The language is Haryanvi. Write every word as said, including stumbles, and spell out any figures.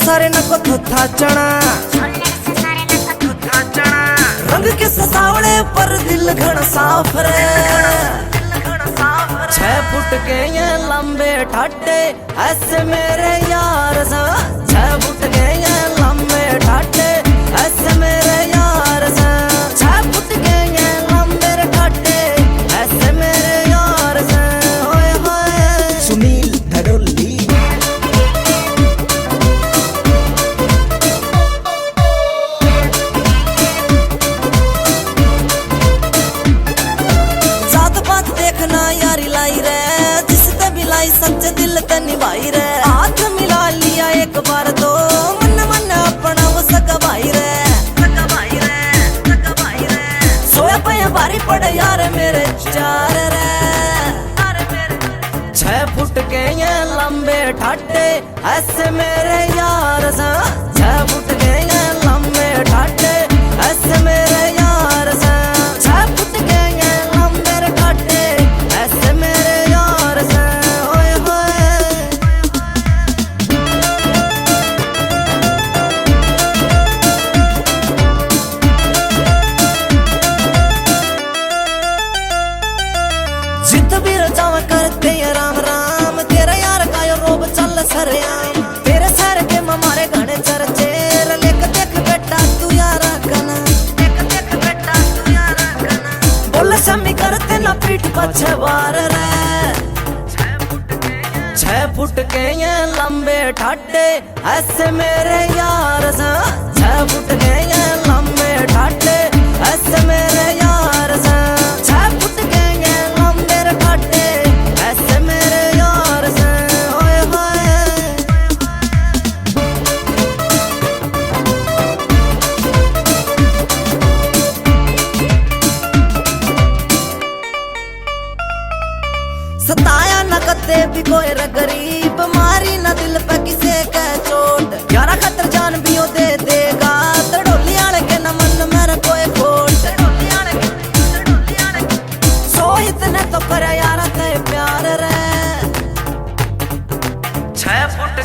सारे नको थोथा चना। रंग के सतावड़े पर दिल घण साफ रे। छह फुट के ये लंबे ठाटे, ऐसे मेरे यार सा। छह फुट के ये लंबे ठाटे, ऐसे मेरे यार सा। छह फुट के ये लंबे ठाटे, ऐसे मेरे यार सा। ओए होए। सुनील धड़ोली। जात पात देखना यारी लाई रे, जिसते भी लाई सच्चे दिल ते निभाई रे। हाथ मिला लिया एक बार तो, मन मन अपना वो सगा भाई रे। सोया पया भारी पड़े यार मेरे चार रे। छह फुट के ये लंबे ठाटे, ऐसे मेरे यार सा। छह फुट के ये लंबे ठाटे, ऐसे मेरे यार सा। छह फुट के ये लंबे ठाटे, ऐसे मेरे यार सा। ओए होए। जित भी रचावा करते हैं राम राम, तेरा यार का यो रोब चल सरेआम। तेरे सर के मारे घणे चर्चे, रे लेख देख बेटा तू यारा कना। देख देख बेटा तू यारा कना। बोल समी करते ना पीठ पाछे वार रे। छह फुट के ये लंबे ठाटे, ऐसे मेरे यार सा। छह फुट के ये लंबे ठाटे, ऐसे मेरे यार सा। छह फुट के ये लंबे ठाटे, ऐसे मेरे यार सा। ओए होए। सताया न कते भी कोई रे गरीब, मारी न दिल पे किसे के चोट। यारा खातर जान भी ओ दे देगा, तड़ोली आले के न मन मेरे कोई खोट। सोहित ने तो करे यारा ते प्यार रे। छह फुट